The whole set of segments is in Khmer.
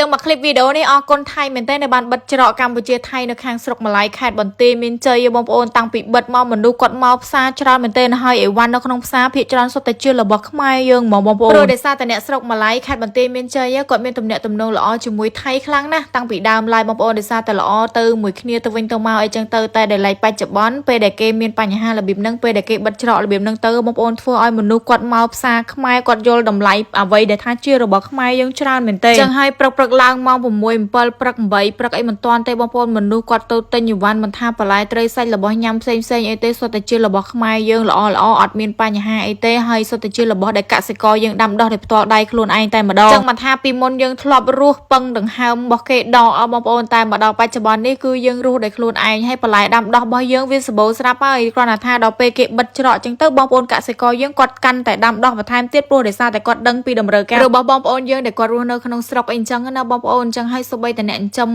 ទាំងមួយคลิปវីដេអូនេះអរគុណថៃមែនទែនដែលបានបិទច្រកកម្ពុជាថៃនៅខាងស្រុកម៉ាឡៃខេត្តបន្ទាយមានជ័យបងប្អូនតាំងពីបិទមកមនុស្សគាត់មកផ្សារច្រើនមែនទែនហើយអីវ៉ាន់នៅក្នុងផ្សារភាគច្រើនសុទ្ធតែជារបស់ខ្មែរយើងហ្មងបងប្អូនព្រោះដោយសារតែអ្នកស្រុកម៉ាឡៃខេត្តបន្ទាយមានជ័យគាត់មានទំនាក់ទំនងល្អជាមួយថៃខ្លាំងណាស់តាំងពីដើមឡើយបងប្អូនដោយសារតែល្អទៅមួយគ្នាទៅវិញទៅមកអីចឹងទៅតែដែលឡែកបច្ចុប្បន្នពេលដែលគេមានបញ្ហារបៀបហ្នឹងពេលដែលគេបិទច្រករបៀបហ្នឹងទៅបងប្អូនធ្វើឲ្យមនុស្សគាត់មកផ្សារខ្មែរគាត់យល់តម្លៃអ្វីដែលថាជារបស់ខ្មែរយើងច្រើនមែនទែនចឹងហើយព្រឹកព្រឹកឡើងម៉ោង6 7ព្រឹក8ព្រឹកអីមិនទាន់ទេបងប្អូនមនុស្សគាត់ទៅទិញអីវ៉ាន់មិនថាបន្លែត្រីសាច់របស់ញ៉ាំផ្សេងផ្សេងអីទេសុទ្ធតែជារបស់ខ្មែរយើងល្អល្អអត់មានបញ្ហាអីទេហើយសុទ្ធតែជារបស់ដែលកសិករយើងដាំដុះដោយផ្ទាល់ដៃខ្លួនឯងតែម្ដងចឹងមិនថាពីមុនយើងធ្លាប់រស់ពឹងដង្ហើមរបស់គេដកអស់បងប្អូនតែមកដល់បច្ចុប្បន្ននេះគឺយើងរស់ដោយខ្លួនឯងហើយបន្លែដាំដុះរបស់យើងវាសម្បូរស្រាប់ហើយគ្រាន់តែថាដល់ពេលគេបិទច្រកចឹងទៅបងប្អូនកសិករយើងគាត់កាន់តែដាំដុះបន្ថែមទៀតព្រោះដោយសារតែគាត់ដឹងពីតម្រូវការរបស់បងប្អូនយើងដែលគាត់រស់នៅក្នុងស្រុកអីចឹងណាបងប្អូនចឹងហើយសូម្បីតែអ្នកចិញ្ចឹម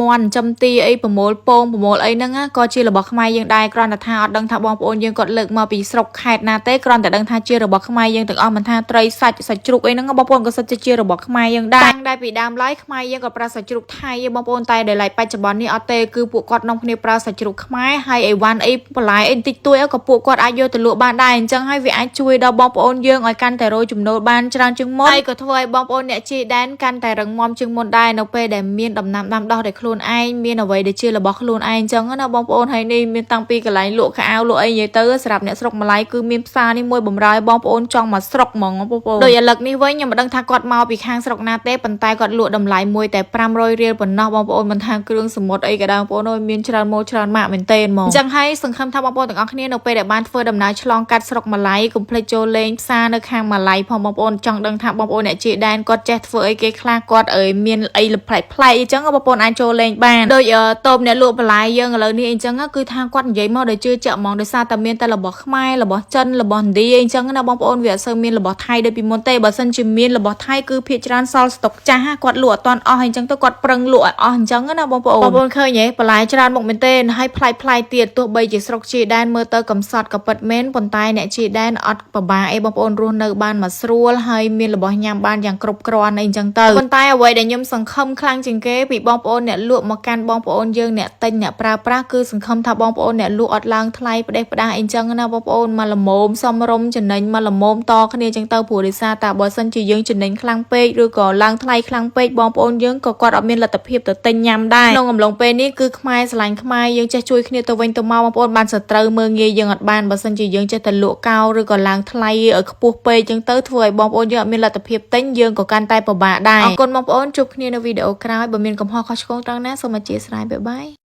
មាន់ចិញ្ចឹមទាអីប្រមូលពងប្រមូលអីហ្នឹងក៏ជារបស់ខ្មែរយើងដែរគ្រាន់តែថាអត់ដឹងថាបងប្អូនយើងគាត់លើកមកពីស្រុកខេត្តណាទេគ្រាន់តែដឹងថាជារបស់ខ្មែរយើងទាំងអស់មិនថាត្រីសាច់សាច់ជ្រូកអីហ្នឹងបងប្អូនក៏សិតជារបស់ខ្មែរយើងដែរតាំងតែពីដើមឡើយខ្មែរយើងក៏ប្រើសាច់ជ្រូកថៃបងប្អូនតែដែលឡែកបច្ចុប្បន្ននេះអត់ទេគឺពួកគាត់នាំគ្នាប្រើសាច់ជ្រូកខ្មែរហើយអីវ៉ាន់អីបន្លែអីបន្តិចតួចក៏ពួកគាត់អាចយកទៅលក់បានដែរអញ្ចឹងហើយវាអាចជួយដល់បងប្អូនយើងឲ្យកាន់តែរកចំណូលបានច្រើនជាងមុនហើយក៏ធ្វើឲ្យបងប្អូនអ្នកជាដែនកាន់តែរឹងមាំជាងមុនដែរនៅពេលដែលមានដំណាំដាំដុះដោយខ្លួនឯងមានអ្វីដែលជារបស់ខ្លួនឯងអញ្ចឹងណាបងប្អូនហើយនេះមានតាំងពីកន្លែងលក់ខោអាវលក់អីនិយាយទៅសម្រាប់អ្នកស្រុកម៉ាឡៃគឺមានផ្សារនេះមួយបំរើឲ្យបងប្អូនចង់មកស្រុកហ្មងបងប្អូនដោយឥឡូវនេះវិញខ្ញុំមិនដឹងថាគាត់មកពីខាងស្រុកណាទេប៉ុន្តែគាត់លក់តម្លៃមួយតែ500រៀលប៉ុណ្ណោះបងប្អូនមិនថាគ្រឿងសមុទ្រអីក៏ដោយបងប្អូនអើយមានច្រើនម៉ូច្រើនម៉ាកមែនទែនហ្មងអញ្ចឹងហើយសង្ឃឹមថាបងប្អូនទាំងអស់គ្នានៅពេលដែលបានធ្វើដំណើរឆ្លងកាត់ស្រុកម៉ាឡៃកុំភ្លេចចូលលេងផ្សារនៅខាងម៉ាឡៃផងបងប្អូនចង់ដឹងថាបងប្អូនអ្នកជាដែនគាត់ចេះធ្វើអីគេខ្លះគាត់អើយមានអីប្លែកប្លែកអីចឹងបងប្អូនអាចចូលលេងបានដូចតូបអ្នកលក់បន្លែយើងឥឡូវនេះអីចឹងគឺថាគាត់និយាយមកដោយជឿជាក់ហ្មងដោយសារតែមានតែរបស់ខ្មែររបស់ចិនរបស់ឥណ្ឌាអីចឹងណាបងប្អូនវាអត់សូវមានរបស់ថៃដូចពីមុនទេបើសិនជាមានរបស់ថៃគឺភាគច្រើនសល់ស្តុកចាស់គាត់លក់អត់ទាន់អស់អីចឹងទៅគាត់ប្រឹងលក់ឲ្យអស់អញ្ចឹងណាបងប្អូនបងប្អូនឃើញទេបន្លែច្រើនមុខមែនទេហើយប្លែកប្លែកទៀតទោះបីជាស្រុកជាដែនមើលទៅកំសត់ក៏ពិតមែនប៉ុន្តែអ្នកជាដែនអត់ប្របាអីបងប្អូនរស់នៅបានមកស្រួលហើយមានរបស់ញ៉ាំបានយ៉ាងគ្រប់គ្រាន់អីចឹងទៅប៉ុន្តែអ្វីដែលខ្ញុំសង្ឃឹមខ្លាំងជាងគេពីបងប្អូនអ្នកលក់មកកាន់បងប្អូនយើងអ្នកទិញអ្នកប្រើប្រាស់គឺសង្ឃឹមថាបងប្អូនអ្នកលក់អត់ឡើងថ្លៃផ្ដេសផ្ដាសអីចឹងណាបងប្អូនមកល្មមសំរុំចំណេញមកល្មមតគ្នាចឹងទៅព្រោះដោយសារតែបើសិនជាយើងចំណេញខ្លាំងពេកឬក៏ឡើងថ្លៃខ្លាំងពេកបងប្អូនយើងក៏គាត់អត់មានលទ្ធភាពទៅទិញញ៉ាំដែរក្នុងអំឡុងពេលនេះគឺខ្មែរស្រឡាញ់ខ្មែរយើងចេះជួយគ្នាទៅវិញទៅមកបងប្អូនបានសត្រូវមើងងាយយើងអត់បានបើសិនជាយើងចេះតែលក់កោឬក៏ឡើងថ្លៃខ្ពស់ពេកចឹងទៅធ្វើឲ្យបងប្អូនយើងអត់មានលទ្ធភាពទិញយើងក៏កាន់តែពិបាកដែរអរគុណបងប្អូនជួបគ្នានៅវីដេអូក្រោយបើមានកំហុសខុសឆ្គងត្រង់ណាសូមអធ្យាស្រ័យ bye bye.